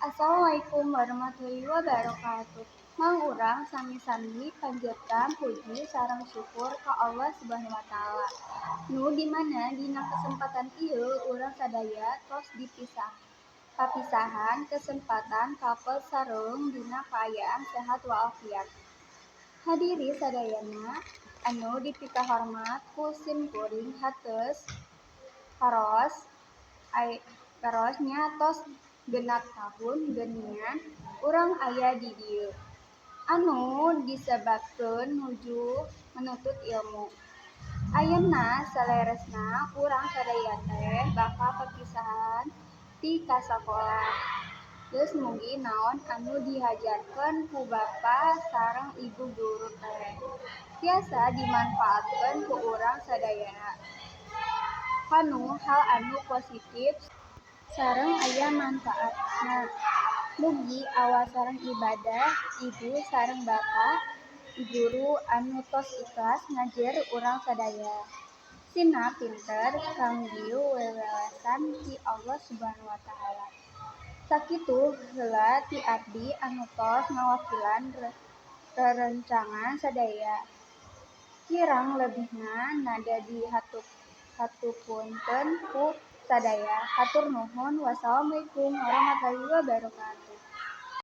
Assalamualaikum warahmatullahi wabarakatuh. Mang urang sami-sami panjatkan puji sareng syukur ka Allah Subhanahu wa Taala. Nu di mana dina kesempatan ieu urang sadaya tos dipisah papisahan kesempatan kapel sareng dina kaayaan sehat walafiat. Hadirin sadayana anu dipikahormat ku sim kuring, hateus karaos nya tos 6 tahun geuningan urang aya di dieu anu disebabkeun nuju menuntut ilmu. Ayeuna saleresna urang sadaya teh bakal papisahan ti sakolah. Geus mugi naon anu diajarkeun ku bapa sareng ibu guru teh tiasa dimanfaatkeun ku urang sadaya kanu hal anu positif sareng aya manfaatna. Mugi awal sareng ibadah ibu sareng bapa guru anu tos ikhlas ngajer urang sadaya sina pinter kangge wewalesan ti Allah Subhanahu wa Taala. Sakitu heula ti abdi anu tos ngawakilan rerencangan sadaya. Kirang lebihna nada dihaturpunten ku sadaya. Hatur nuhun. Wassalamualaikum warahmatullahi wabarakatuh.